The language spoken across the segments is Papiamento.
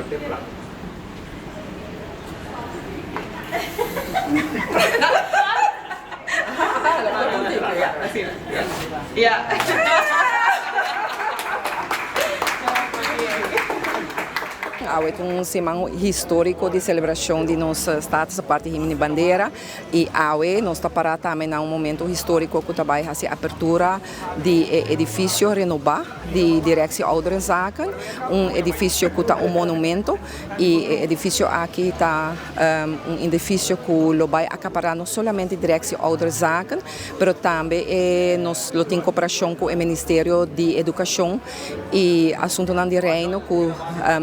tempran. Awe ta un siman historico di celebracion di nos Status Aparte Himno di Bandera y awe nos ta para tambe na un momento historico cu ta bay haci apertura di e edificio renoba di Directie Ouderenzaken, un edificio cu ta un monumento y e edificio aki ta un edificio cu lo bay acapara no solamente Directie Ouderenzaken pero tambe e nos lo tin cooperacion cu e Ministerio di Educacion y Asuntonan di Reino cu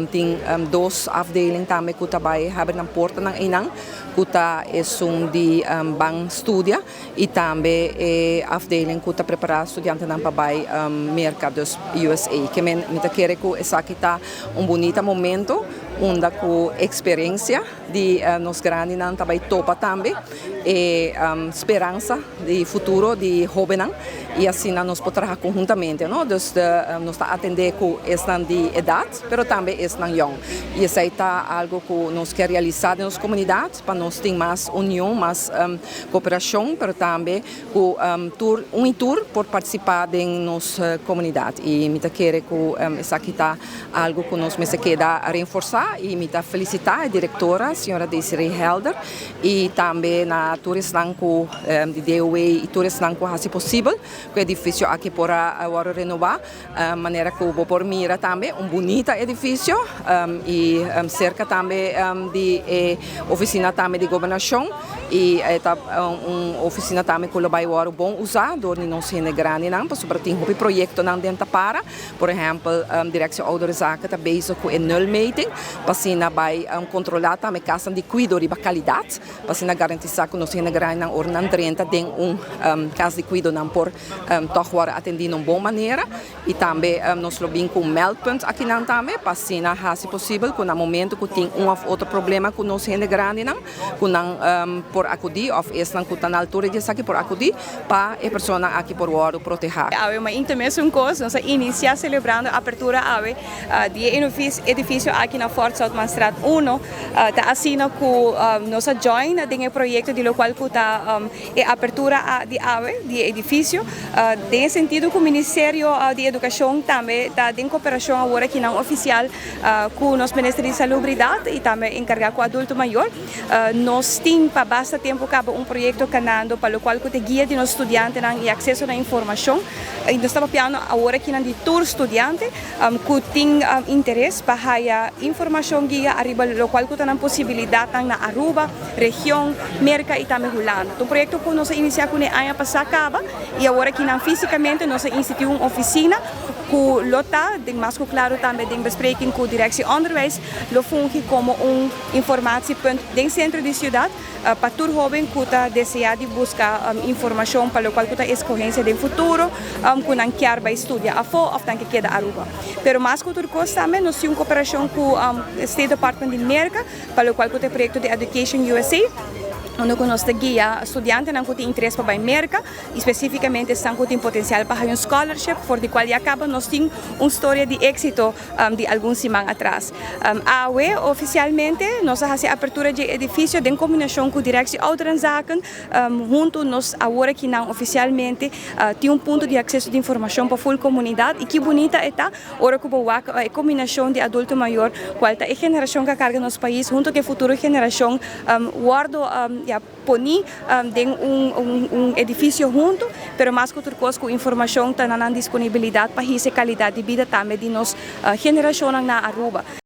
tin dos afdeling tambe cu ta bay habri nan portanan eynan cu ta esun di ban studia y tambe e afdeling cu ta prepara studiantenan pa bay Merca, dus USA. Ke men mi ta kere cu esaki ta un bunita momento unda cu experiencia di nos grandinan ta bay topa tambe e speransa di futuro di hobennan y asina nos por traha conhuntamente, no. Dus nos ta atende cu esnan di edad pero tambe esnan yong y esey ta algo cu nos kier realisa den nos comunidad pa nos tin mas union, mas cooperacion pero tambe cu tur un y tur por participa den nos comunidad y mi ta kere cu esaki ta algo cu nos mester keda reenforsa y mi ta felicita e directora señora Desiree Helder y tambe na tur esnan cu di DOW y tur esnan cu a haci posibel cu e edificio aki por a wordo renoba. Manera cu bo por mira tambe un bunita edificio y cerca tambe di e oficina tambe di gobernacion y e ta un oficina tambe cu lo bay worde bon usa door di nos hende grandinan pasobra tin hopi proyectonan den ta para. Por ehempel, Directie Ouderenzaken ta bezig cu e nulmeting pa asina bay controla tambe casnan di cuido riba calidad pa asina garantisa cu nos hende grandinan ora nan drenta den un cas di cuido nan por Tòg wòrdu atendí na un bon manera i tambe nos lo bin ku un meldpunt akinan tambe pa asina hasi posibel ku na momentu ku tin un òf otro problema ku nos hende grandinan ku nan por akudí òf esnan ku ta na altura di esaki por akudí pa e personanan aki por wòrdu protehá. Awe mainta mesun kos, nos a inisiá selebrando apertura awe di e edifisio aki na Fort Zoutmanstraat uno. Ta asina ku nos a join den e proyekto di lokual ku ta E apertura di awe di e edifisio den e sentido ku Ministerio di Edukashon tambe ta den koperashon awor akinan ofisial ku nos Minister di Salubridat i tambe enkargá ku adulto mayor. Nos tin pa basta tempu kaba un proyekto kanando pa lokual ku ta guia di nos studiantenan i akseso na informashon. I nos ta papiando awor akinan di tur studiante ku tin interes pa haya informashon guia ariba lokual ku ta nan posibilidatnan na Aruba, region, Merka i tambe Hulanda. Ta un proyekto ku nos a inisiá kuné aña pasá kaba i awor akinan físikamente nos a instituí un ofisina ku lo ta, den mas ku klaro tambe den bespreking ku Directie Onderwijs, lo fungi komo un informatiepunt den sentro di siudat pa tur hóben ku ta deseá di buska informashon pa lokual ku ta eskohensia den futuro ku nan kier bai studia afó òf nan ke keda Aruba. Pero mas ku tur kos tambe nos tin un koperashon ku State Department di Merka. Pa lokual ku ta e proyekto di Education USA, unda ku nos ta guia studiantenan ku tin interes pa bai Merka i spesífikamente esnan ku tin potensial pa haña un scholarship, for di kual ya kaba nos tin un storia di éksito di algun siman atras. Awe ofisialmente nos a hasi apertura dje edifisio den kombinashon ku Directie Ouderenzaken. Huntu nos awor akinan ofisialmente tin un punto di akseso di informashon pa ful komunidat i ki bunita e ta. Ora ku bo wak e kombinashon di adulto mayor, kual ta e generashon ku a karga nos pais huntu ku e futuro generashon wòrdu ya poní den un edifisio huntu, pero mas ku tur kos ku informashon ta na nan disponibilidat pa hisa e kalidat di bida tambe di nos generashonnan na Aruba.